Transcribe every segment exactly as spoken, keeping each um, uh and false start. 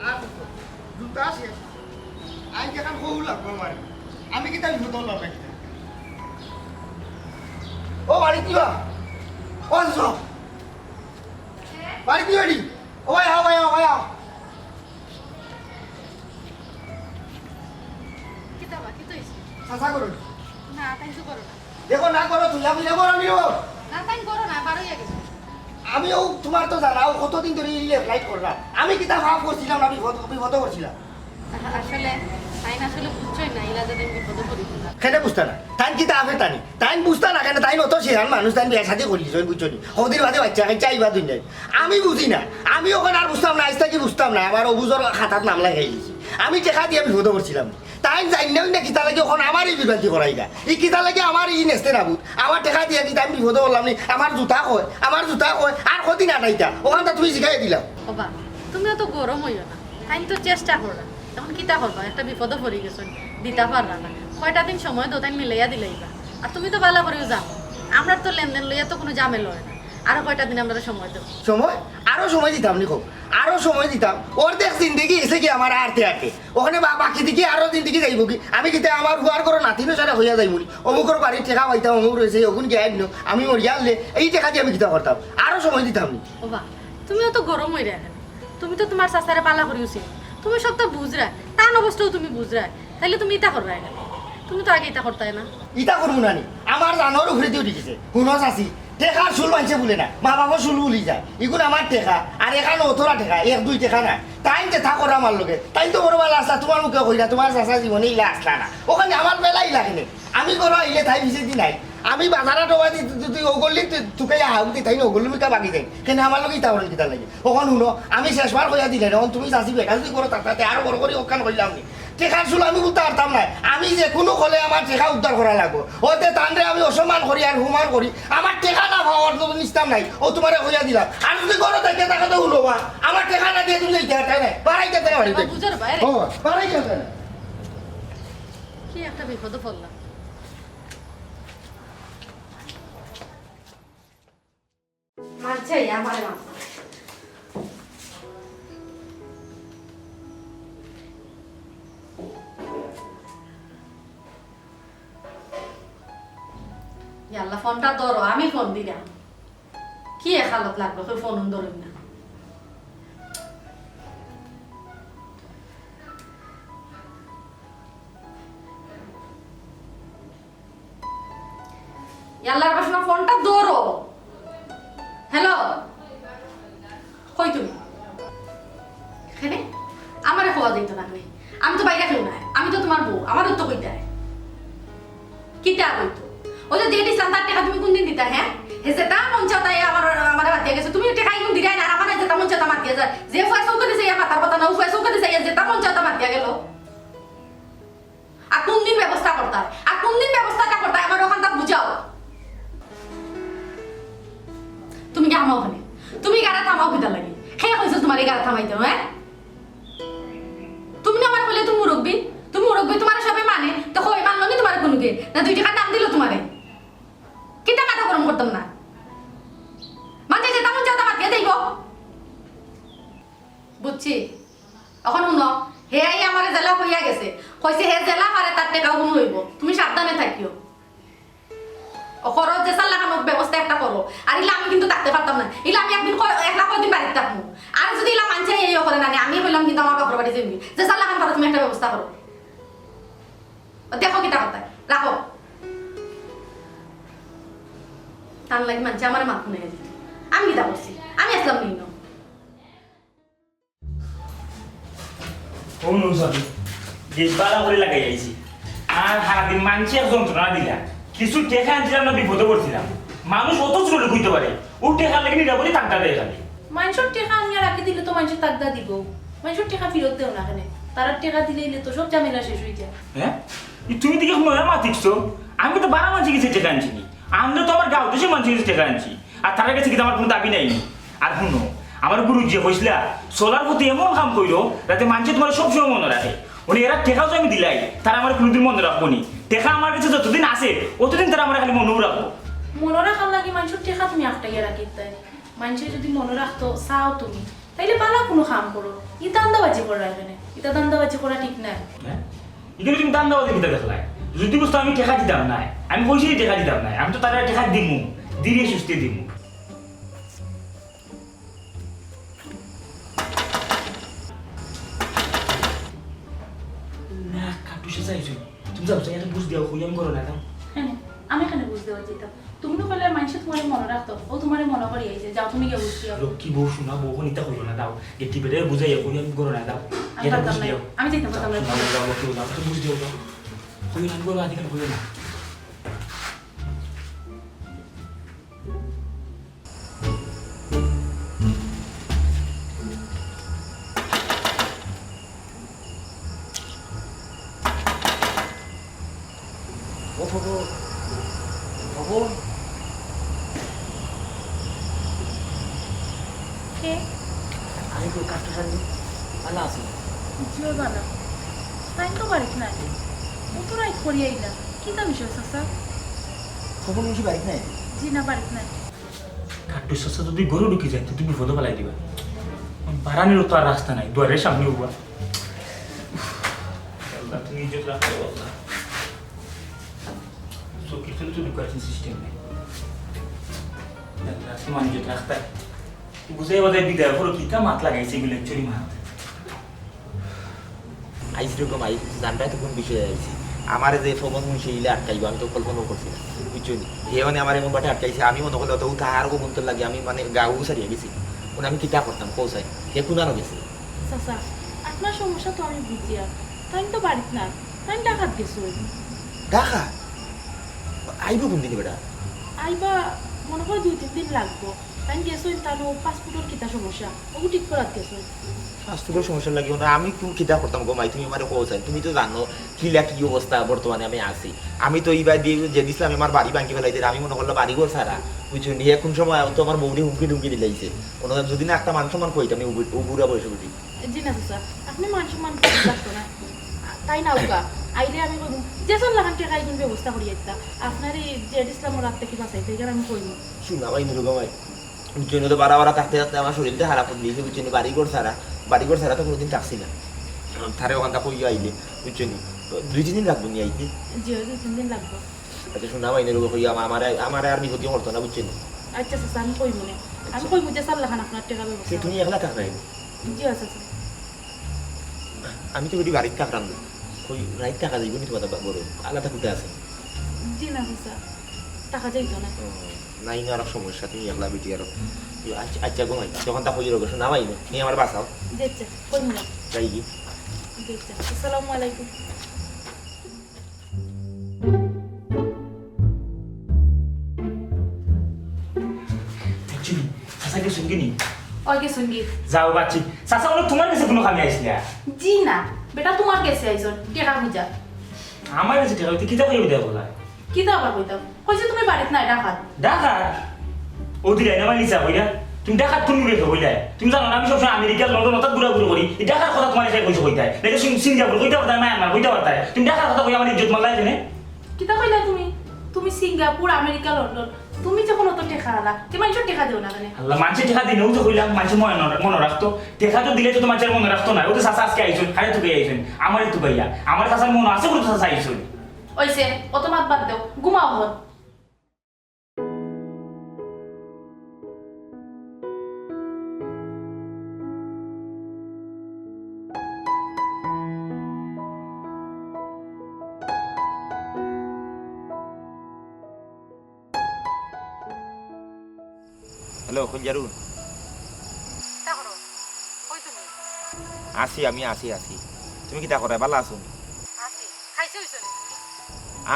আর জুতা শেষ। আইজ এখান হউ লাগবো আমার। আমি কিতা বিপদ অইলাম না কিতা? ও বাড়িত কিবা? ও আছো? বাড়িত কিবা রে? ও ভাই, আও ভাই, আও ভাই, আও। কিতা বা, কিতা অইছে? চাচা করো। না, তাইন তো করো না। দেখো, না করো, তুই আমি যাবো, আমি যাবো। না, তাইন করো না, বারইয়া গেছে। আমি ও তোমার তো জানা, ও কতদিন ধরি এই লেফট রাইট করলাম। আমি কিতা পাপ করছিলাম না, বিপদ, বিপদে করছিলাম। আ-, আসলে, তাইন আসলে বুঝছইন না, ইলা যে তাইন বিপদে পড়ি গেলা। কেনে বুঝতা না? তাইন কিতা আফে টানি? তাইন বুঝতা না কেনে? তাইন অত শিয়ান মানুষ, তাইন বিয়া শাদি করলি, জয় বুঝছো নি? কদিন বাদে বাচ্চা খাইছে, আইবা দুনিয়াত। আমি বুঝি না। আমি ওখানে আর বুঝতাম না, আইজ থাকি বুঝতাম না। আমার অবুঝর খাতাত নাম লাগাই দিছি। আমি টেকা দিয়া বিপদে পড়ছিলাম। তাইন জানি না, না কিতা লাগি অখন আমারে বিভ্রান্তি করাইলা। ই কিতা লাগি আমারে ই নেস্তে নাবুদ। আমার টেকা দিয়া কিতা আমি বিপদে পড়লাম নি? আমার জুতা কই? আমার জুতা কই? আর কদিন আটাইতা? অখানতা তুমি জিগাইয়া দিলাও। ওবা, তুমিও তো গরম অইও না। তাইন তো চেষ্টা কররা। অখন কিতা করবা? একটা বিপদে পড়ি গেছইন, দিতা পাররা না। কয়টা দিন সময় দেও, তাইন মিলাইয়া দিলাইবা। আর তুমি তো বালা করিও জানো, আমরার তো লেনদেন লইয়া তো কুনু ঝামেলা অয় না। আরো কয়টা দিন আমরারে সময় দেও। সময়? আরো সময় দিতাম নি কও? আরো সময় দিতাম। অর্ধেক জিন্দেগি গেছে গি আমার আটতে আটতে। ওখানে বা-, বাকি দেখি আরো দিন দেখি যাইবো কি? আমি কিতা আমার হুয়ার করো নাতিনও সারা হইয়া যাইবো নি? অমুকর বাড়ির টেকা পাইতাম, অমুক রইছে, অগুন গিয়া আইন, আমি মরিয়া আনলে এই টেকা দিয়া আমি কিতা করতাম? আরো সময় দিতাম নি। ওবা, তুমিও তো গরম অইরায় কেনে। তুমি তো তুমার চাচারে বালা করিও চিনো। তুমি সবতা বুঝরায়, তান অবস্থাও তুমি বুঝরায়। তাইলে তুমি ইতা কররায় কেনে? তুমি তো আগে ইতা করতায় না। ইতা করমু না নি? আমার জানর উপরেদি উঠি গেছে। হুনো চাচি, টেকার চুল মানষে বুলে না, মা বাপর চুল বুলি যায়। ইগুন আমার টেকা, আর এখান অতরা টেকা, এক দুই টেকা না। তাইন যেতা কররা আমার লগে, তাইন তো বড় বালা আছলা, তুমার মুখে কইরা, তুমার চাচা জীবনে ইলা আছলা না। ওখানে আমার বেলা ইলা কেনে? আমি ঘরো আইলে তাইন পিছেদি নাই। আমি বাজারো ডবা দি, দি, দি, ওগল্লি তু-, তুকাইয়া হাউক দি, তাইন ওগল্লি মুখা বাগি যাইন। কেনে আমার লগে ইতা করইন কিতা লাগি? ওখান হুনো, আমি শেষবার কইয়া দিলাম, অখন তুমি চাচি বেটা যদি করো, তার তাতে আরো বড় করি ওখান কইলাম নি। টেকার চুল আমি বুলতে পারতাম না। আমি যে কুনু কলে আমার টেকা উদ্ধার করা লাগবো। অতে তানরে আমি অসম্মান করি আর অপমান করি। আমার টেকা না পাওয়ার তো নিস্তার নাই। ও তুমারে কইয়া দিলাম। আর যদি ঘরো যাইতে থাকো তো হুনো বা। আমার টেকা না দিয়া তুমি যাইতে পারতায় না। বাড়াইতে পারতায় না বাড়িতে। বুঝার বাইরে। ও, বাড়াইতে পারতায় না। কি একটা বিপদে পড়লাম। মানছে, আমারে মানছে। ইয়াল্লা, ফোনটা ধরো, আমি ফোন দিরাম। কি এক হালত লাগলো, কেউ ফোন ধরইন না। ইয়াল্লার বাসনা, ফোনটা ধরো। হ্যালো, কই তুমি? এখানে আমারে কওয়া যাইতো না নি? আমি তো বাইরে কেউ নাই, আমি তো তুমার বউ, আমারে তো কইতায়। কিতা কইতো? ওই যে যেটি ইসলাম তার টেকা তুমি কুনদিন দিতা, হ্যাঁ? হে যেতা মন চায় তাই আমার, আমারে বাদ দিয়া গেছে। তুমি টেকা ইগুন দিরায় না, আর আমারে যেতা মন চায় তা মাত দিয়া যায়। যে ফুয়া চউখেদি চাইয়া মাতার কথা না, ও ফুয়া চউখেদি চাইয়া যেতা মন চায় তা মাত দিয়া গেল। আর কুনদিন ব্যবস্থা করতায়? আর কুনদিন ব্যবস্থাটা করতায়? আমারে ওখানতা বুঝাও। তুমি গিয়া হামাও ওখানে। তুমি গাড়া থামাও কিতা লাগি? কে কইছে তুমারে গাড়া থামাইতে, হ্যাঁ? তুমি না আমারে কইলে তুমি মুরব্বি? তুমি মুরব্বি, তুমারে সবে মানে। তো কই মানলো নি তুমারে কুনুগে? না দুই টেকার দাম দিলো তুমারে? কিতা কাটা গরম করতাম না? মানষে যেতা মন চায় তা মাতিয়া যাইবো। বুঝছি। অখন হুনো, হে আইয়া আমারে যেলা কইয়া গেছে, কইছে হে যেলা পারে তার টেকা অগুন লইবো। তুমি সাবধানে থাকিও। ও করো, যেছার লাখান অউক ব্যবস্থা একটা করো। আর ইলা আমি কিন্তু থাকতে পারতাম না। ইলা আমি একদিন কয়-, একলা কয়দিন বাড়িত থাকমু। আর যদি ইলা মানষে ইয়ে করে না নে, আমি কইলাম কিন্তু আমার বাপর বাড়ি যাইমু। যেছার লাখান পারো তুমি একটা ব্যবস্থা করো। ও দেখো কিতা করতায়, রাখো। তার লাগি মানষে আমারে মাত হুনাইয়া দিত। আমি কিতা করছি? আমি আছলাম নি ইনো। ও নৌসাদ, যে বালা করি লাগাই আইছি। আর সারাদিন মানষে এক যন্ত্রণা দিলা। কিছু টেকা আনছিলাম না, বিপদে পড়ছিলাম। মানুষ অত ছোট লোক অইতে পারে? ও টেকার লাগি নিরাপদে থাকতে দেয় খালি। মানষর টেকা আনিয়া রাখি দিলে তো মানষে তাগদা দিবো। মানষর টেকা ফিরত দেও না কেনে? তারার টেকা দিলে ইলে তো সব ঝামেলা শেষ অই যায়। হ্যাঁ? ই তুমি দেখি নয়া মাত শিখছো? আমি তো বালা মানষর গেছে টেকা আনছি নি। আনলে তো আমার গাঁও দেশে মানষর গেছে টেকা আনছি, আর তারার গেছে কিতা আমার কুনু দাবি নাই নি। আর হুনো, আমার গুরুজিয়ে কইছলা, চলার পথে এমন কাম করিও যাতে মানষে তুমারে সবসময় মনো রাখে। মানে এরা টেকাও যে আমি দিলাই, তারা আমারে কুনুদিন মনো রাখবো নি। টেকা আমার গেছে যতদিন আছে, অতদিন তারা আমারে খালি মনো রাখবো। মনো রাখার লাগি মানষর টেকা তুমি আটকাইয়া রাখিতায়? মানষে যুদি মনো রাখতো চাও তুমি, তাইলে ভালা কুনু কাম করো। ই ধান্দাবাজি কররায় কেনে? ইতা ধান্দাবাজি করা ঠিক নায়। হ্যাঁ? ইখানো তুমি ধান্দাবাজি কিতা দেখলায়? যুদি বুঝতাম আমি টেকা দিতাম নায়, আমি কইছি টেকা দিতাম নায়, আমি তো তারারে টেকা দিমু, ধীরে সুস্থে দিমু। না, কাটু সে চাইছো। তুমি যাও, যাও, এত বুঝ দিও, কই আমি করো না, যাও। হ্যাঁ, আমি কেনে বুঝ দেওয়া যেতাম? তুমি তো কইলায় মানষে তুমারে মনো রাখতো, অউ তুমারে মনো করি আইছে, যাও তুমি গিয়া বুঝ দিও। লক্ষ্মী বউ, সোনা বউ, নিতা কইও না, যাও। গেট্টি বেটারে বুঝাইয়া কই আমি করো না, যাও। আমি এটা পারতাম বুঝ না, দিও। আমি যাইতাম পারতাম না। সোনা বউ, যাও, লক্ষ্মী বউ, যাও, তুমি বুঝ দিও, যাও। কইও না, আমি করো, আদিকাল কইও না। ও খবর, খবর। কে? আমি তো কাটু সামনে। ভালা আছো? জি, ভালা। তাইন তো বাড়িত নাই। অত রাইত করি আইলা। কিতা বিষয়, চাচা? খবর মুন্সি বাড়িত নাই? জি না, বাড়িত নাই। কাটু চাচা যুদি ঘরো ঢুকি যায়, তে তুমি বিপদো ফালাই দিবা। বারানির তো আর রাস্তা নাই, দুয়ারের সামনে উবা। আল্লাহ, তুমি ইজ্জত রাখো, আল্লাহ। চোখের তলে তো ঢুকার সিস্টেম নাই। আল্লাহ, তোমার ইজ্জত রাখতে। বুঝাই বাজাই বিদায় করো, কিতা মাত লাগাইছে এগুলো, চুরি মাত। আইজ রে গো মাই, জানরায় তো কুন বিষয়ে আইছি। আমারে যে ফবন মুন্সি ইলা আটকাইবো, আমি তো কল্পনাও করছি না, বুঝছো নি? হে মানে আমারে এমন বাটে আটকাইছে, আমি মনো করলে অত উঠা আর গো বুনতর লাগি আমি মানে গাউ ছাড়িয়া গেছি। মানে আমি কিতা করতাম, কও চাই? হে কুনানো গেছে? চাচা, আপনার সমস্যা তো আমি বুঝিয়ার। তাইন তো বাড়িত নাই, তাইন ঢাকাত গেছইন। ঢাকা? আইবো কুন দিনে বেটা? আইবা, মনো করো দুই তিন দিন লাগবো। তাইন গেছইন, তান ও পাসপোর্টর কিতা সমস্যা, ওগু ঠিক করাত গেছইন। পাসপোর্টর সমস্যা লাগি মানে আমি কুন কিতা করতাম গো মাই, তুমি আমারে কও চাই, তুমি তো জানো কিলা কি অবস্থা বর্তমানে আমি আছি। আমি তো ইবায় দিয়া যে দিছলাম আমার বাড়ি ভাঙ্গি ফালাই দিলে, আমি মনো করলাম বাড়ি ঘর ছাড়া, বুঝছো নি? হে কুন সময় তো আমার বউরে হুমকি টুমকি দিলাইছে, মনো হয় যুদি না একটা মান সম্মান কইতাম, ও বু-, ও বুড়া বয়সে বুঝি। জি না চাচা, আপনে মান সম্মান করতে লাগতো না। তাইন আউক্কা, আইলে আমি কইমু, যে চল লাখান টেকা ইগুন ব্যবস্থা করি একটা। আপনার এই জেড ইসলামর রাত থাকি বাঁচাইতে, এখানে আমি কইমু। সোনা মাই, নুরু গো মাই, বুঝছো নি, তো বারা বারা থাকতে থাকতে আমার শরীরটা খারাপ অই গেছে, বুঝছো নি, বাড়ি ঘর ছাড়া, বাড়ি ঘর ছাড়া তো কুনুদিন থাকছি না। তারে ওখানটা কইয়া আইলে, বুঝছো নি, তো দুই তিন দিন লাগবো নি আইতে। জি, ওই দুই তিন দিন লাগবো। আচ্ছা, সোনা মাই, নুরু গো কইয়া আমা-, আমারে, আমারে আর বিপদে করতো না, বুঝছো নি। আচ্ছা, চাচা, আমি কইমু নে। আমি আচ্ছা। কইমু যে চল লাখান আপনার টেকা ব্যবস্থা। তুমি একলা থাকরায়? জি, আচ্ছা, আচ্ছা। আমি তো বেটি বাড়িত থাকরাম না। কই, রাইত থাকা যাইবো নি তোমার বা-, ঘরো? আলাদা কুঠা আছে? জি না, চাচা। থাকা যাইতো না। ও, নাই না, আরো সমস্যা, তুমি একলা বেটি আরো। আচ্ছা, আচ্ছা, ঘুমাই। যখন তা কইরো গো, সোনা মাই, তুমি আমারে বাঁচাও। জি, আচ্ছা, কইমু না। যাই গি? জি, আচ্ছা। আসসালামু আলাইকুম। দেখছো নি? চাচা গেছইন গি নি? ওই গেছইন গি? যাও বাচ্চি। চাচা, অনো তোমার গেছে কুনু কামে আইছলা? জি না, বেটা তোমার গেছে আইছইন, টেকা খুজিয়া। আমার গেছে টেকা অইতে কিতা কইবে দেয়া বলা? কিতা আবার কইতাম? কইছে তুমি বাড়িত নাই, ঢাকাত। ঢাকাত? ও দিলাই না মানি চা কইরা? তুমি ঢাকাত কুন মুখে কইলায়? তুমি জানো না আমি সবসময় আমেরিকা, লন্ডন অর্থাৎ ঘুরাঘুরি করি। এই ঢাকার কথা তোমার এসে কইছে কইতায়। নাকি সিং-, সিঙ্গাপুর কইতা পারতায়, মায়ানমার কইতা পারতায়। তুমি ঢাকার কথা কইয়া আমার ইজ্জত মারলায় কেনে? কিতা কইলা তুমি? তুমি সিঙ্গাপুর, আমেরিকা, লন্ডন। তুমি যখন অত টেকা আলা, তে মানষর টেকা দেও না কেনে? আল্লাহ, মানষে টেকা দিলে, ও তো কইলাম, মানষে মনো, মনো রাখতো। টেকা তো দিলে তো মানষে মনো রাখতো না। ও তো চাচা আজকে আইছইন, কারে তুকাইয়া আইছইন? আমারে তুকাইয়া। আমার চাচার মনো আছে বলে তো চাচা আইছইন। ওইছে, অত মাত বাদ দেও, ঘুমাও অখন। হ্যালো, কই যারু? কিতা করো? কই তুমি? আছি, আমি আছি, আছি। তুমি কিতা করো? ভালা আছো নি? আছি। খাইছো অইছো নি তুমি?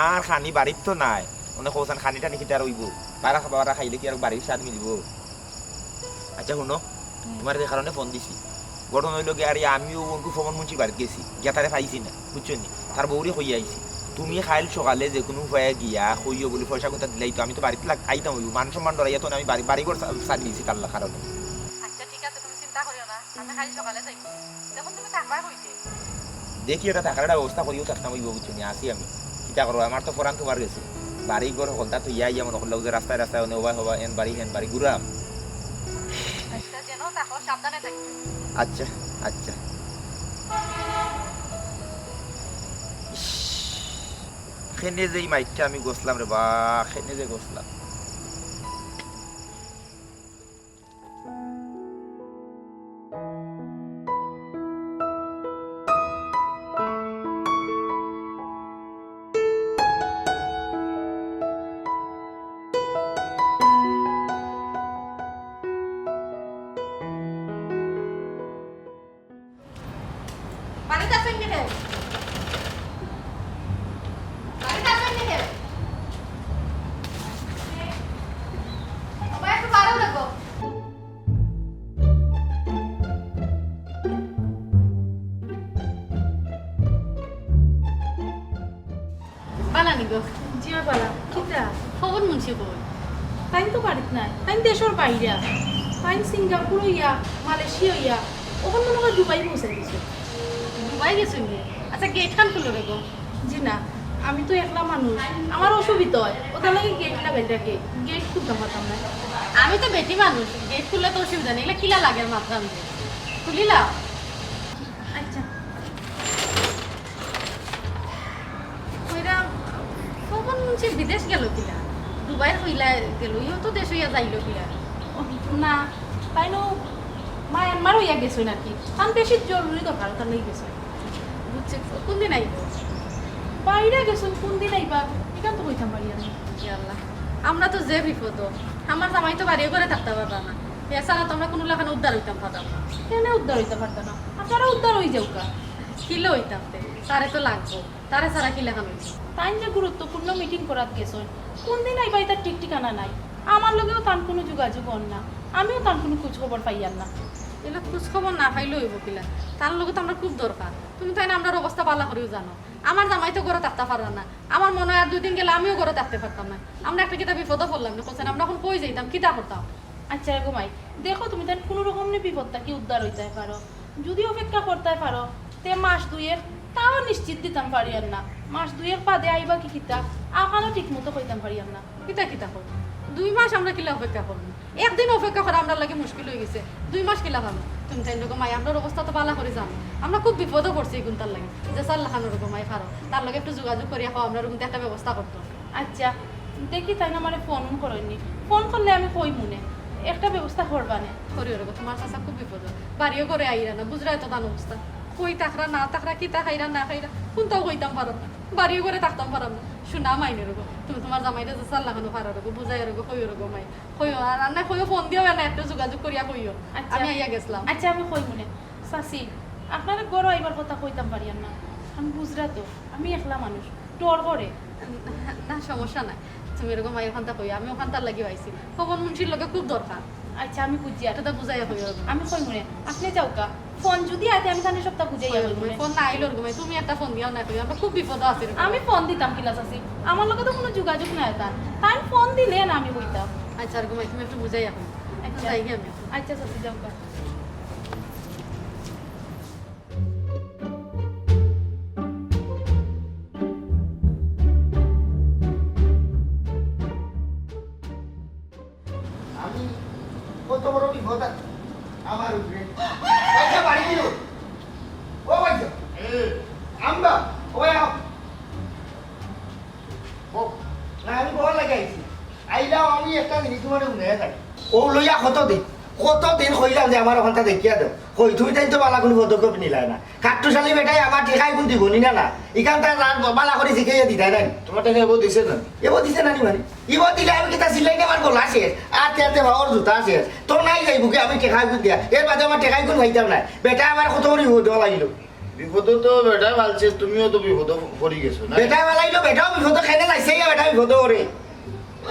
আর খানি বাড়িত তো নাই। অনে কওছান খানি টানি কিতা আর অইবো? বারা খাবা, বারা খাইলে কি আর বাড়ির স্বাদ মিলবো? আচ্ছা, হুনো, হুম। তোমার যে কারণে ফোন দিছি। ঘটনা অইলো গি, আরে আমিও অনকু ফবন মুন্সির বাড়িত গেছি। গিয়া তারে পাইছি না, বুঝছো নি? তার বউরে কইয়া আইছি। তুমি কাইল সকালে যেকুনু উপায়ে গিয়া কইও বুলি পয়সা কুন্তা দিলাইতো, আমি তো বাড়িত লাগ-, আইতাম অইবো, মান সম্মান ডরাইয়া তো আমি বাড়ি, বাড়ি ঘর ছা-, ছাড়ি দিছি তার কারণে। আচ্ছা, ঠিক আছে, তুমি চিন্তা করিও না, আমি কাইল সকালে যাইমু। দেখো তুমি থাকবায় কইতে। দেখি, এটা থাকার একটা ব্যবস্থা করিও, থাকতাম অইবো, বুঝছো নি? আছি আমি। কিতা করো, আমার তো পরান তুমার গেছে। বাড়ি ঘর হকলতা থইয়া আইয়া মনো করলাম যে রাস্তায় রাস্তায় অনে ওবা হবা, এন বাড়ি হেন বাড়ি ঘুরাম। আচ্ছা, যেন থাকো, সাবধানে থাকো। আচ্ছা, আচ্ছা। ইস, কেনে যে এই মাইরটা আমি গছলাম রে বা, কেনে যে গছলাম। বাড়িত আছইন নি রে? বাড়িত আছইন নি রে? ও ভাই, একটু বারো লাগো। বালা নি গো? জি অয় বালা। কিতা? খবর মুন্সি কই? তাইন তো বাড়িত নাই, তাইন দেশর বাইরা। তাইন সিঙ্গাপুর অইয়া, মালয়েশিয়া অইয়া, অখন মনো কয় দুবাই পৌঁছাই গেছে। দুবাই গেছইন নি? আচ্ছা, গেট খান খুলো রে গো। জি না, আমি তো একলা মানুষ, আমার অসুবিধা অয়, অটার লাগি গেট লাগাইল রাখে, গেট খুলতাম পারতাম না। আমি তো বেটি মানুষ, গেট খুললে তো অসুবিধা নাই, এগুলা কিলা লাগে মাতরাম যে। খুলিলা? আচ্ছা। কইরা, খবর মুন্সি বিদেশ গেল কিলা? দুবাইর কইলা গেল, ইও তো দেশ অইয়া যাইল কিলা? ও, না, তাইন মায়ানমার অইয়া গেছইন আর কি। তান বেশি জরুরি দরকার, অটার লাগি গেছইন। বুঝছি, কোন দিন আইব? বাইরা গেছইন, কোন দিন আইবা? ইখান তো কইতাম পারি আমি। ইয়া আল্লাহ, আমরা তো যে বিপদ, আমার জামাই তো বাড়িও ঘরে থাকতা পাররা না। এছাড়া তো আমরা কুনু লাখান উদ্ধার অইতাম পারতাম না। কেনে উদ্ধার অইতা পারতা না? আপনারা উদ্ধার অই যাউক্কা। কিলা অইতাম তে? তারে তো লাগবো। তারে ছাড়া কিলাখান অইতো? তাইন যে গুরুত্বপূর্ণ মিটিং করাত গেছইন, কুন দিন আইবা ইতার ঠিক ঠিকানা নাই। আমার লগেও তান কুনু যোগাযোগ অর না, আমিও তান কুনু খোঁজ খবর পাইয়ার না। ইলা খোঁজ খবর না পাইলে অইবো কিলা? তান লগে তো আমরার খুব দরকার। তুমি তাইন আমরার অবস্থা বালা করিউ জানো। আমার জামাই তো ঘরো থাকতা পাররা না। আমার মনো অয় আর দুই দিন গেলে আমিও ঘরো থাকতে পারতাম না। আমরা একটা কিতা বিপদো পড়লাম নি, কওছেন? আমরা অখন কই যাইতাম, কিতা করতাম? আচ্ছা গো মাই, দেখো তুমি তাইন কুনু রকমে বিপদ থাকি উদ্ধার অইতায় পারো। যুদি অপেক্ষা করতায় পারো, তে মাস দুইয়েক, তাও নিশ্চিত দিতাম পারিয়ার না। মাস দুইয়েক বাদে আইবা কি কিতা, অখানও ঠিক মতো কইতাম পারিয়ার না। কিতা কিতা কও? দুই মাস আমরা কিলা অপেক্ষা করমু? একদিন অপেক্ষা করা আমরার লাগি মুশকিল অইগেছে। দুই মাস কিলা পারমু? তুমি তাইন রে গো মাই, আমরার অবস্থা তো বালা করি জানো। আমরা খুব বিপদো পড়ছি ইগুনতার লাগি। যে চার লাখান রে গো মাই পারো, তার লগে একটু যোগাযোগ করিয়া কও, আমরার অগুনতে একটা ব্যবস্থা করতো। আচ্ছা, দেখি তাইন আমারে ফোন করইন নি। ফোন করলে আমি কইমুনে, একটা ব্যবস্থা করবানে। করিও রে গো, তুমার চাচা খুব বিপদো। বাড়িও ঘরে আইরা না, বুঝরায় তো তান অবস্থা। কই থাকরা না থাকরা, কিতা খাইরা না খাইরা, কুনতাও কইতাম পাররাম না। বাড়িও ঘরে থাকতাম পাররাম না। হুনা মাইনে রে গো, তুমি তুমার জামাইরে যে চার লাখানো পারো রে গো, বুঝাইয়া রে গো, কইও রে গো মাই। কইও, আর, আর না কইও, ফোন দিও, না একটু যোগাযোগ করিয়া কইও। আচ্ছা। আমি আইয়া গেছলাম। আচ্ছা, আমি কইমুনে। চাচি, আপনারে ঘরো আইবার কথা কইতাম পারিয়ার না। আমি বুঝরা তো, আমি একলা মানুষ, ডর করে। না, সমস্যা নাই। তুমি রে গো মাই অখানতা কইও, আমি অখানতার লাগিউ আইছি। খবর মুন্সির লগে খুব দরকার। আচ্ছা, আমি বুঝিয়ার। এটা তো বুঝাইয়া কইও। আমি কইমুনে, আপনে যাউক্কা। ফোন যুদি আয় তে আমি তানে সবতা বুঝাইয়া কইমুনে। ফোন না আইলো রে গো মাই, তুমি একটা ফোন দিয়াও না কইও, আমরা খুব বিপদো আছি রে গো। আমি ফোন দিতাম কিলা চাচি, আমার লগে তো কুনু যোগাযোগ নাই তান। তাইন ফোন দিলে না আমি কইতাম। আচ্ছা রে গো মাই, তুমি একটু বুঝাইয়া কইও। আচ্ছা। যাইগি আমি। আচ্ছা চাচি, যাউক্কা। আমি কত বড় বিপদ আছে আমার উপরে। পয়সা বাড়ি দিল। ও পয়সা। এ। আম্বা, ও আও। ও। না, আমি বড় লাগে আইছি। আইলাম আমি একটা জিনিস তোমার উন্নয় থাকি। ও লইয়া কত দিন, কত দিন কইলাম যে আমার অখানতা দেখিয়া দেও। কই, তুমি তাইন তো বালা কুনু পদক্ষেপ নিলায় না। কাট্টুশালী বেটায় আমার টেকাইগুন দিবো নি না, না? ইখানতা রাত বালা করি শিখাইয়া দিতায় নায়। তোমার টেকা এবো দিছে না? এবো দিছে না নি মানে? ইবো দিলে আমি কিতা সিলাই আমার গলা শেষ, আর তেতে বাবার জুতা শেষ। তো নাই যাইবো কি আমি টেকাইগুন দিয়া? এর বাদে আমার টেকাইগুন পাইতাম না। বেটায় আমার কত করি দেওয়া লাগিল। বিপদো তো বেটায় ফালছে, তুমিও তো বিপদো পড়ি গেছো না? বেটায় ফালাইলো, বেটাও বিপদো, কেনে যাইছে গিয়া বেটা বিপদো ওরে।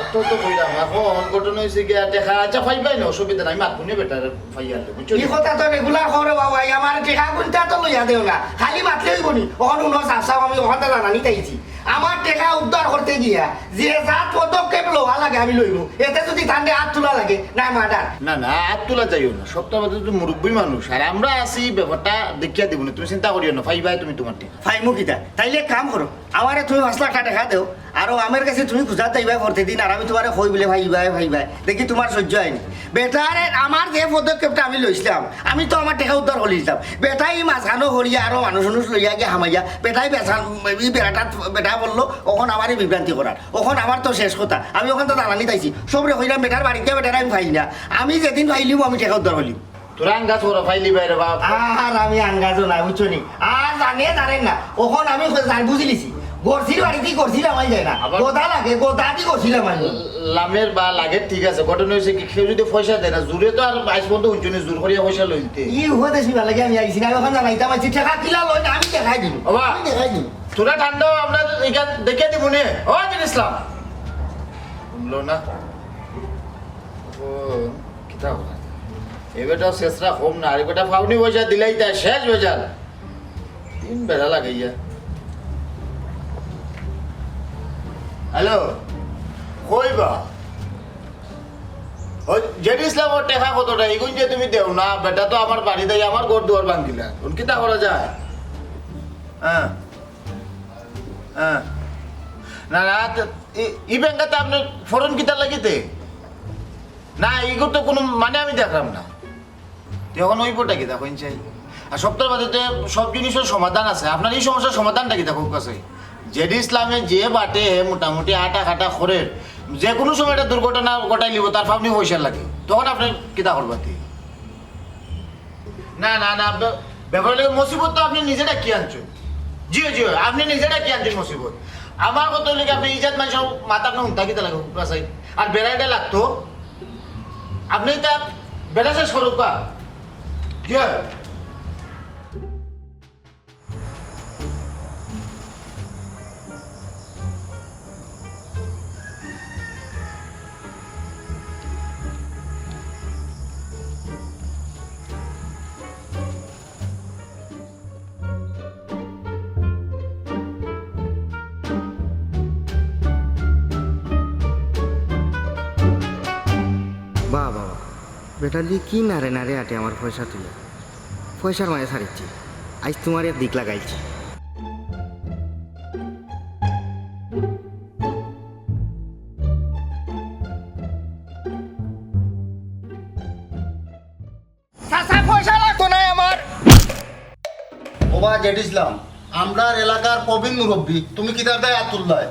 অত তো কইলাম, এখন ঘটনা অইছে গিয়া, টেকা আচ্ছা পাইবায় না, অসুবিধা নাই, মাতমুনে বেটারে পাইয়ার লে, বুঝছো? ই কথা তো regular কও রে বাবা, ই আমার টেকাগুনতা তো লইয়া দেও না, খালি মাতলে অইবো নি? অখন উনো সাফ সাফ আমি অখানতা জানানিত আইছি। আমার টেকা উদ্ধার করতে গিয়া যে জাত পদক্ষেপ লওয়া লাগে আমি লইমু, এতে যদি তানরে আত তুলা লাগে, না মার্ডার। না, না, আত তুলা যাইও না। সপ্তাহ বাদে তো মুরব্বী মানুষ, আর আমরা আছি, ব্যাপারটা দেখিয়া দিবো না, তুমি চিন্তা করিও না, পাইবায় তুমি তোমার টেকা। পাইমু কিতা? তাইলে এক কাম করো, আমারে তুমি পাঁচ লাখ টেকা দেও, আর ও আমার কাছে তুমি খুজাত যাইবায় প্রতিদিন, আর আমি তোমারে কই বলে পাইবায়, পাইবায়, দেখি তোমার সহ্য অয়নি। বেটারে, আমার যে পদক্ষেপটা আমি লইছিলাম, আমি তো আমার টেকা উদ্ধার করি দিতাম। বেটায় ই মাঝখানো করিয়া আরো মানুষ মানুষ লইয়া গিয়া হামাইয়া, বেটায় বেচান, ই বেটাটা, বেটা বললো, অখন আমারে বিভ্রান্তি করার। অখন আমার তো শেষ কথা। আমি অখন তো দালানি চাইছি। সবরে কইলাম, বেটার বাড়িত গিয়া বেটারে আমি পাই না। আমি যেদিন পাইলিমু, আমি টেকা উদ্ধার করিলিমু। তোরা আন্দাজ করো, পাইলিবায় রে বাপ। আর আমি আন্দাজও না, বুঝছো নি? আর জানে জানেন না। অখন আমি জান বুঝিলিছি। গরছির বাড়িদি গরছি লামাই যায় না। আবার গদা লাগে, গদা দি গরছি লামাই যায়। লামের বা লাগের ঠিক আছে, ঘটনা অইছে কি, কেউ যদি পয়সা দেয় না, জুরে তো আর আইজ পর্যন্ত হুনছো নি জুর করিয়া পয়সা লইতে। ই উপদেশ নিবার লাগি আমি আইছি না, অখন জানাইতাম আইছি, টেকা কিলা লয় না, আমি দেখাই দিমু। বাবা, আমি দেখাই দিমু। তোরা ঠান্ডা অও, আমরা ইখান দেখিয়া দিমু নে। ও জিনিস ইসলাম। হুনলো না? ও, কিতা কয়? এ বেটা শেষরা কম না, আর বেটা পাওনি পয়সা দিলাই তাই শেষ বেজাল। দিন বেড়া লাগাইয়া। হ্যালো, কই বা? ওই জেডি ইসলামর টেকা কতটা? ইগুন যে তুমি দেও না, বেটা তো আমার বাড়িত আইয়া আমার ঘর দুয়ার ভাঙ্গিলা। অখন কিতা করা যায়? হ্যাঁ, হ্যাঁ। না, না, তো ই, ই ব্যাংকাতে আপনি ফরন কিতা লাগিতে? না, ইগুর তো কোনো মানে আমি দেখলাম না। তে অখন অইবোটা কিতা, কইন চাই? আর সপ্তাহ বাদে তো সব জিনিসর সমাধান আছে। আপনার ই সমস্যার সমাধানটা কিতা, খুব কাছে? জেডি ইসলামে যে বাটে, হে মোটামুটি আটা কাটা করের, যে কোনো সময় একটা দুর্ঘটনা ঘটাইলিবো, তার পাওনি পয়সা লাগে। তখন আপনি কিতা করবা তে? না, না, না, বে-, ব্যাপার অইলো মুসিবত তো আপনি নিজে ডাকি আনছেন। জি, জি, আপনি নিজে ডাকি আনছেন মুসিবত। আমার কথা অইলো কি, আপনি ইজাত মানুষর মাথা আপনি হুনতা কিতা লাগে, উপরা সাইড? আর বেড়াইটা লাগতো, আপনি ইতা বেড়া শেষ করুক বা। জি। বাহ, বাহ, বাহ। বেটালি কি নাড়ে নাড়ে আটে আমার পয়সা তুলে। পয়সার মাঝে ছাড়িচ্ছি। আইজ তোমার এক দিক লাগাইছি। চাচা, পয়সা লাগতো নায় আমার। ওবা জেড ইসলাম, আমরার এলাকার প্রবীণ মুরব্বি, তুমি কিতার দায় আত তুললায়?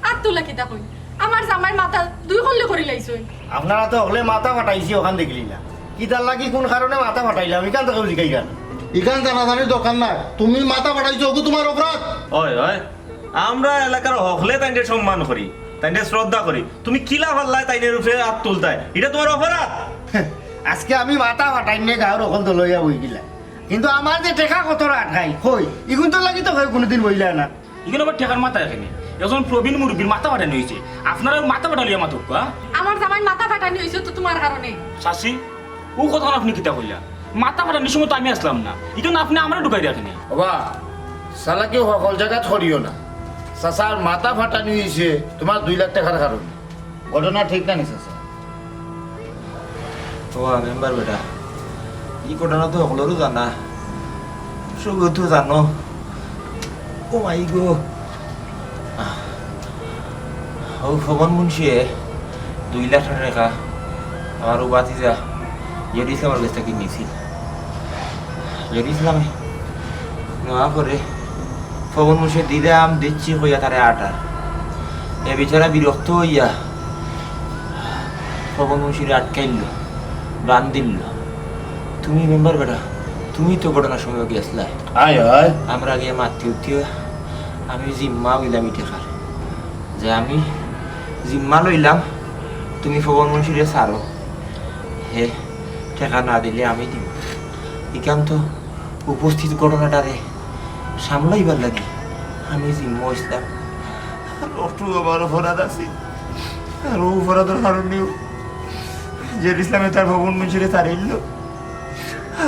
আত তুলা কিতা কই? আমার জামাইর মাথা দুই কল্লি করি লাইছইন। আপনারা তো হকলে মাথা ফাটাইছি, অখান দেখলি না। কিতার লাগি, কোন কারণে মাথা ফাটাইলাম, ইখান তো কেউ জিকাইরা না। ইখান জানাজানির দরকার নাই। তুমি মাথা ফাটাইছো, ওগু তোমার অপরাধ। ওই, ওই, আমরা এলাকার হকলে তাইনরে সম্মান করি, তাইনরে শ্রদ্ধা করি। তুমি কিলা পারলায় তাইনর উপরে আত তুলতায়? ইটা তোমার অপরাধ। আজকে আমি মাথা ফাটাইমু নে, গাঁওর হকল দল অইয়া বই গেলা। কিন্তু আমার যে টেকা কতটা আটকাইল, কই? ইগুন তো লাগি তো কই কোনোদিন বইলা না। ইগুন আবার টেকার মাথা এখানে। একজন প্রবীণ মুরব্বির মাথা ফাটানি অইছে। আপনারা মাথা ফাটানি অইয়া মাতউক্কা। আমার জামাইর মাথা ফাটানি অইছে তো তোমার কারণে। চাচি, অউ কথাখান আপনে কিতা কইলা? মাথা ফাটানির সময় তো আমি আছলাম না, ইখান আপনে আমারে ঢুকাই রাখেনি। ওবা, চালাকি হকল জাগাত করিও না। চাচার মাথা ফাটানি অইছে তুমার দুই লাখ টেকার কারণে। ঘটনা ঠিক না নি চাচা? ওবা মেম্বার বেটা, ই ঘটনা তো হকলরউ জানা, সবে তো জানো। ও মাই গো, অউ ফবন মুন্সিয়ে দুই লাখ টেকা আমার অউ ভাতিজা জেড ইসলামর গেছ থাকি নিছিল। জেড ইসলামে নেওয়ার পরে ফবন মুন্সিয়ে দিরাম দিচ্ছি কইয়া তারে আটার। এ বেচারা বিরক্ত অইয়া ফবন মুন্সিরে আটকাইল, বান্ধিল। তুমি মেম্বার বেটা, তুমি তো ঘটনার সময় গেছলায়। আয়, আয়। আমরা গিয়া মাতি উঠিয়া আমি জিম্মা অইলাম ই টেকার, যে আমি জিম্মা লইলাম, তুমি ফবন মুন্সিরে ছাড়ো, হে টেকা না দিলে আমি দিমু। ইখান তো উপস্থিত ঘটনাটারে সামলাইবার লাগি আমি জিম্মা অইছলাম। আর অটু আমার অপরাধ আছে, আর অউ অপরাধর কারণেউ জেড ইসলামে তার ফবন মুন্সিরে ছাড়িল।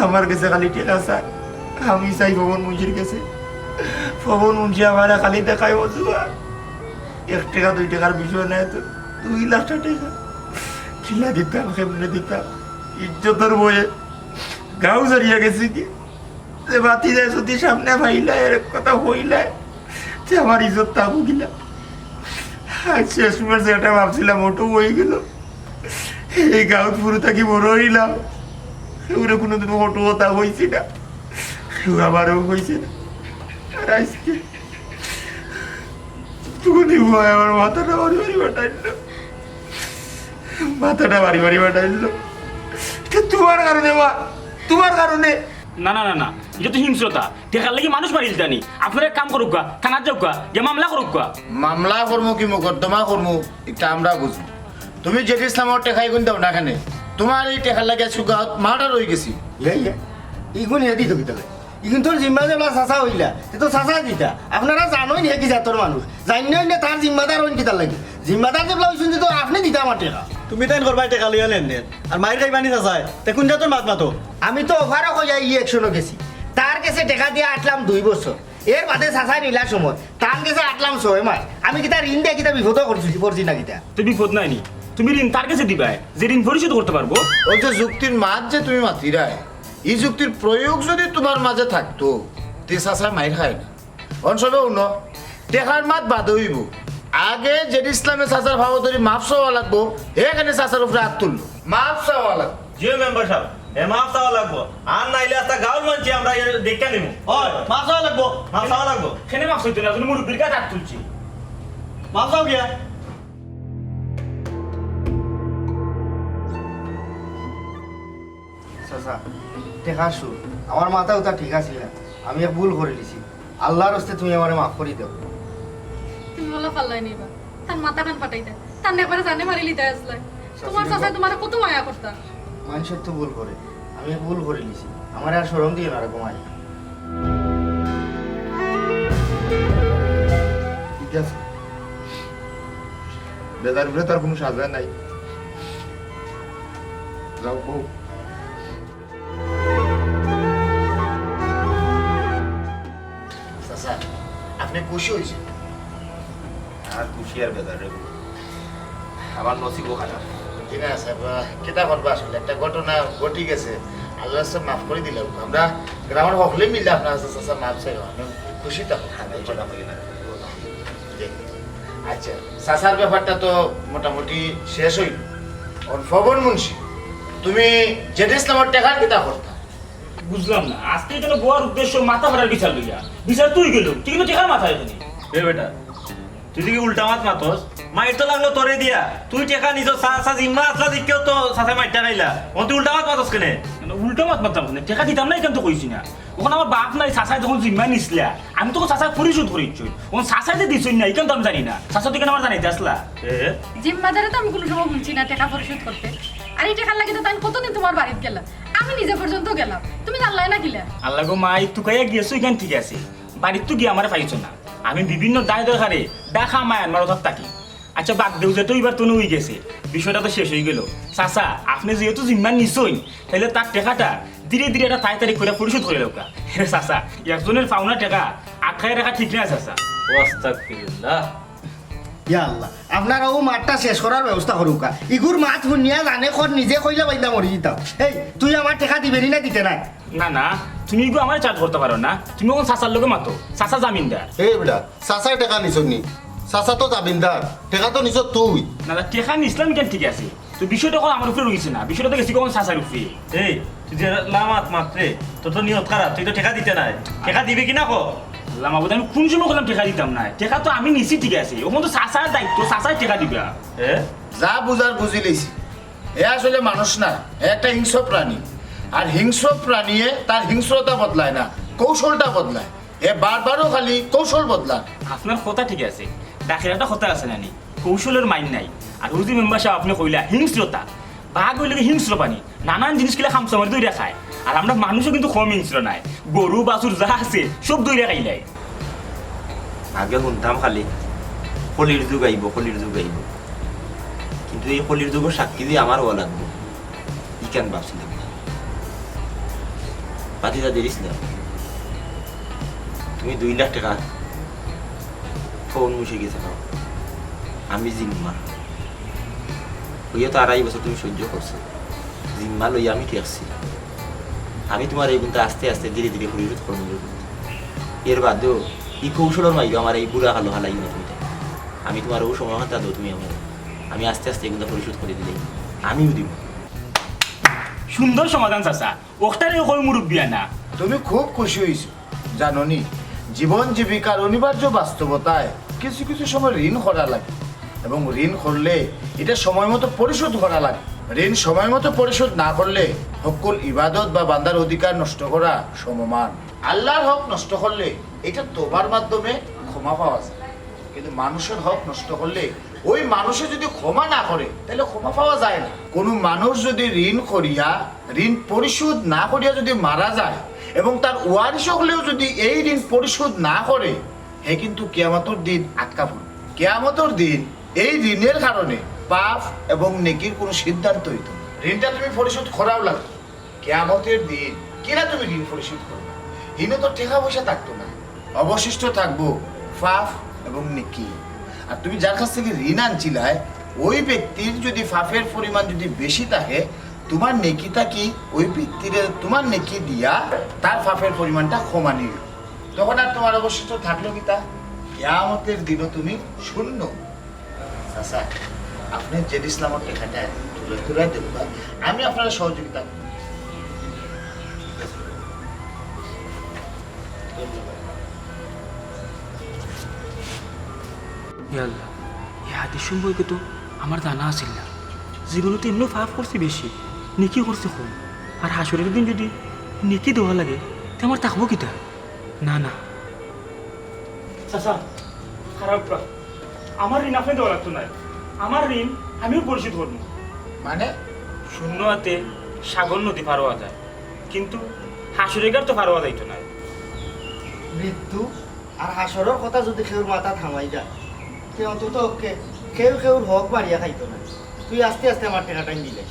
আমার গেছে খালি টেকা চায়, আমি চাই ফবন মুন্সির গেছে। ফবন মুন্সি আমারে খালি দেখায় অজুহাত, এক টেকা দুই টেকার বিষয় নায় তো, দুই লাখ টেকা। কিলা দিতাম, কেমনে দিতাম? ইজ্জতর ভয়ে গাঁও ছাড়িয়া গেছি গি। যে ভাতিজায় যদি সামনে পাইলায়, এরক কথা কইলায়, তে আমার ইজ্জত থাকবো কিলা? আইজ শেষমেশ যেটা ভাবছিলাম, ওটাও অইগেলো। এই গাঁওত হুরু থাকি বড় অইলাম, কেউরে কুনুদিন কটু কথা কইছি না, কেউ আমারেও কইছে না। আর আইজকে তুই ভয় আমার মাথাটা বাড়ি বাড়ি ফাটাইল, মাথাটা বাড়ি বাড়ি ফাটাইল। ইটা তুমার কারণে বা, তুমার কারণে। না, না, না, না, ইটা তো হিংস্রতা। টেকার লাগি মানুষ মারিলিতা নি। আপনারা এক কাম করউক্কা, থানাত যাউক্কা, গিয়া মামলা করউক্কা। মামলা করমু কি মোকদ্দমা করমু, ইটা আমরা বুঝমু। তুমি জেড ইসলামর টেকা ইগুন দেও না কেনে? তুমার এই টেকার লাগি আইজ গাঁওত মার্ডার অইগেছে। ইয়া, ইয়া। ইগুন হে দিত কিতা লাগে? ইগুন তোর জিম্মা যেবলা চাচা অইলা, তে তো চাচায় দিতা। আপনারা জানইন হে কি জাতর মানুষ। জানইন না তার জিম্মাদার অইন কিতার লাগি। জিম্মাদার যেবলা অইছইন তে তো আপনে দিতা আমার টেকা। তুমি তাইন করবায় টেকা লইয়া লেনদেন, আর মাইর খাইবা নি চাচায়, তে কুন জাতর মাত মাতো? আমি তো অফারও কইয়া ই একশনো গেছি, তার গেছে টেকা দিয়া আটলাম দুই বছর। এর বাদে চাচায় নিলা সময়, তান গেছে আটলাম ছয় মাস। আমি কিতা ঋণ দিয়া কিতা বিপদো করছি, পড়ছি না কিতা? তে বিপদ নায় নি, তুমি ঋণ তার গেছে দিবায়, যে ঋণ পরিশোধ করতে পারবো। অউ যে যুক্তির মাত যে তুমি মাতিরায়, ই যুক্তির প্রয়োগ যদি তুমার মাঝে থাকতো, তে চাচায় মাইর খায় না। অন সবে হুনো, টেকার মাত বাদে অইবো। আগে জেড ইসলামে চাচার পাও ধরি মাফ চাওয়া লাগবো, হে কেনে চাচার উপরে আত তুললো। মাফ চাওয়া লাগবো। জি মেম্বার সাব, হে মাফ চাওয়া লাগবো। আর নাইলে আস্তা গাঁওর মানষে আমরা এর দেখিয়া নিমু। ওই, মাফ চাওয়া লাগবো। মাফ চাওয়া লাগবো। কেনে মাফ চাইতো না, তুমি মুরব্বির গায়ে আত তুলছি। মাফ চাও গিয়া। চাচা, টেকার সুদ, আমার মাথা উতা ঠিক আছিল না, আমি এক ভুল করিলিছি। আল্লার ওয়াস্তে তুমি আমারে মাফ করি দেও। তুমি অলা পারলায় নি বা, তার মাথাখান ফাটাইতা, তার একবারে জানে মারিলিতায় আছলায়। চাচা, তুমার চাচায় তুমারে কত মায়া করতা। মানষে তো ভুল করে, আমি এক ভুল করিলিছি, আমারে আর শরম দিও না রে গো মাই। ঠিক আছে, বেদার উপরে তো আর কুনু সাজা নাই। যাও বউ। চাচা, আপনে খুশি অইছইন? আর খুশি আর বেজার রে। আমার নসিবও খারাপ। জি না সাব, কিতা করবা আসলে, একটা ঘটনা ঘটি গেছে, আল্লার ওয়াস্তে মাফ করি দিলাউক্কা। আমরা গ্রামর হকলে মিললে আপনার কাছে চাচা মাফ চাইবা, আপনে খুশি থাকো। জি। আচ্ছা, চাচার ব্যাপারটা তো মোটামুটি শেষ অইল। অন পবন মুন্সি, তুমি জেড ইসলামর টেকার কিতা করতা? বুঝলাম না, আজকে এখানে বওয়ার উদ্দেশ্য মাথা ফাটার বিচার লইয়া। বিচার তুই গেল, তুই কিন্তু টেকার মাথা এখানে। এ বেটা, তুই দেখি উল্টা মাত মাতস। মাইর তো লাগলো তোরে দিয়া। তুই টেকা নিছস, চাচা জিম্মা আছলা দেখিয়াউ তো চাচায় মাইরটা খাইলা। অখন তুই উল্টা মাত মাতস কেনে? কেনে উল্টা মাত মাততাম কেনে? টেকা দিতাম না, ইখান তো কইছি না। অখন আমার বাপ নাই, চাচায় যখন জিম্মা নিছলা, আমি তো চাচায় পরিশোধ করিলিছি। অখন চাচায় যে দিছইন না, ইখান তো আমি জানি না। চাচা তো ইখান আমারে জানাইতা আছলা। এ? জিম্মাদারে তো আমি কুনু সময় বলছি না টেকা পরিশোধ করতে। আর ই টেকার লাগি তো তাইন কতদিন তুমার বাড়িত গেলা, আমি নিজে পর্যন্ত গেলাম, তুমি জানলায় না কিলা? আল্লা গো মাই, তুকাইয়া গেছো ইখান ঠিক আছে, বাড়িত তো গিয়া আমারে পাইছো না। আমি বিভিন্ন দায় দরকারে ঢাকা মায়ানমারো থাকি। আচ্ছা, বাদ দেও, যেটা অইবার তো অইগেছে, বিষয়টা তো শেষ অইগেলো। চাচা, আপনে যেহেতু জিম্মা নিছইন, তাইলে তার টেকাটা ধীরে ধীরে একটা তাড়াতাড়ি করিয়া পরিশোধ করিলাউক্কা। হে চাচা, একজনের পাওনা টেকা আটকাইয়া রাখা ঠিক নায় চাচা। আস্তাগফিরুল্লাহ। ইয়া আল্লা, আপনারা অউ মাতটা শেষ করার ব্যবস্থা করউক্কা। ইগুর মাত হুনিয়া জানে কর নিজে কইলা বাইন্দা মরি যিতাম। এই, তুই আমার টেকা দিবে নি না দিতে নায়? না, না, তুমি ইগু আমারে charge করতা পারো না। তুমি অখন চাচার লগে মাতো, চাচা জামিনদার। এই বেটা, চাচায় টেকা নিছইন নি? চাচা তো জামিনদার, টেকা তো নিছস তুই। না, না, টেকা নিছলাম ইখান ঠিক আছে, তো বিষয়টা অখন আমার উপরে রইছে না, বিষয়টা তো গেছে অখন চাচার উপরে। এই, তুই যে লামাত মাতরে, তোর তো নিয়ত খারাপ, তুই তো টেকা দিতে নায়। টেকা দিবে কি না ক? আল্লা মাবুদ, আমি কুন সময় কইলাম টেকা দিতাম নায়? টেকা তো আমি নিছি, ঠিক আছে, অখন তো চাচার দায়িত্ব, চাচায় টেকা দিবা। এ? যা বুঝার বুঝিলিছি। এ আসলে মানুষ না, এ একটা হিংস্র প্রাণী। আর হিংস্র প্রাণীয়ে তার হিংস্রতা বদলায় না, কৌশলটা বদলায়। এ বারবারও খালি কৌশল বদলায়। আপনার কথা ঠিক আছে, ডাকের একটা কথা আছে না নি, কৌশলর মাইর নাই। আর অউ যে মেম্বার সাব আপনে কইলা হিংস্রতা, বাঘ অইলো গি হিংস্র প্রাণী, নানান জিনিস কিলা খামচা মারি ধইরা খায়। আর আমরা মানুষও কিন্তু কম হিংস্র নায়, গরু বাছুর যা আছে সব ধইরা খাইলায়। আগে হুনতাম খালি কলির যুগ আইবো, কলির যুগ আইবো, কিন্তু এই কলির যুগর সাক্ষী যে আমার অওয়া লাগবো, ইখান ভাবছিলাম না। ভাতিজা জেড ইসলাম, তুমি দুই লাখ টেকা পবন মুন্সির গেছে পাও। আমি জিম্মা। অইয়া তো আড়াই বছর তুমি সইজ্য করছো। জিম্মা লইয়া আমি ঠেকছি। আমি তুমার ই ঋণটা আস্তে আস্তে ধীরে ধীরে পরিশোধ করমু। এর বাদেও ই কৌশলর মাইরে আমার ই বুড়া কালো হালাই না তুমি। আমি তুমার অউ সময় হাতা দেও তুমি আমারে। আমি আস্তে আস্তে ই ঋণটা পরিশোধ করি দিলে আমিও দিমু। সুন্দর সমাধান চাচা, অখটারে কই মুরব্বিয়ানা। তুমি খুব খুশি অইছো, জানো নি? জীবন জীবিকার অনিবার্য বাস্তবতায় কিছু কিছু সময় ঋণ করা লাগে, এবং ঋণ করলে ইটা সময় মতো পরিশোধ করা লাগে। ঋণ সময় মতো পরিশোধ না করলে হক্কুল ইবাদত বা বান্দার অধিকার নষ্ট করা সমমান। আল্লার হক নষ্ট করলে ইটা তওবার মাধ্যমে ক্ষমা পাওয়া যায়, কিন্তু মানুষর হক নষ্ট করলে ওই মানুষে যদি ক্ষমা না করে, তাহলে ক্ষমা পাওয়া যায় না। কোনো মানুষ যদি ঋণ করিয়া, ঋণ পরিশোধ না করিয়া যদি মারা যায় এবং তার ওয়ারিশ অকলেও যদি এই ঋণ পরিশোধ না করে, হে কিন্তু কিয়ামতর দিন আটকা পড়বে। কিয়ামতর দিন এই ঋণর কারণে পাপ এবং নেকির কোনো সিদ্ধান্ত অইতো না। ঋণটা তুমি পরিশোধ করাও লাগবে। কিয়ামতর দিন কিলা তুমি ঋণ পরিশোধ করবে? হিনো তো টেকা পয়সা থাকতো না, অবশিষ্ট থাকবো পাপ এবং নেকি। আর তুমি যার কাছ থাকি ঋণ আনছিলায়, ওই ব্যক্তির যদি পাপর পরিমাণ যদি বেশি থাকে, তুমার নেকি থাকি ওই ব্যক্তিরে তুমার নেকি দিয়া তার পাপর পরিমাণটা কমানি অইবো। তখন আর তুমার অবশিষ্ট থাকলো কিতা? কিয়ামতর দিনও তুমি শূন্য। চাচা, আপনে জেড ইসলামর টেকাটা তুলে তুলে দেবা, আমি আপনারে সহযোগিতা করমু। ধন্যবাদ। ইয়া আল্লাহ, ই হাদিস সম্পর্কে তো আমার জানা আছিল না। জীবনে তো এমনেও পাপ করছি বেশি, নেকি করছি কম। আর হাশরর দিন যদি নেকি দেওয়া লাগে, তে আমার থাকবো কিতা? না, না। চাচা, খারাপ প্রা-, আমার ঋণ আপনে দেওয়া লাগতো নায়। আমার ঋণ আমিও পরিশোধ করমু। মানে? শূন্য আতে সাগর নদী পার অওয়া যায়, কিন্তু হাশরর ঘাট তো পার অওয়া যাইতো নায়। মৃত্যু আর হাশরর কথা যদি কেউর মাথাত হামাই যায়, তে অন্তত কে-, কেউ কেউর হক মারিয়া খাইতো নায়। তুই আস্তে আস্তে আমার টেকাটা দিলে।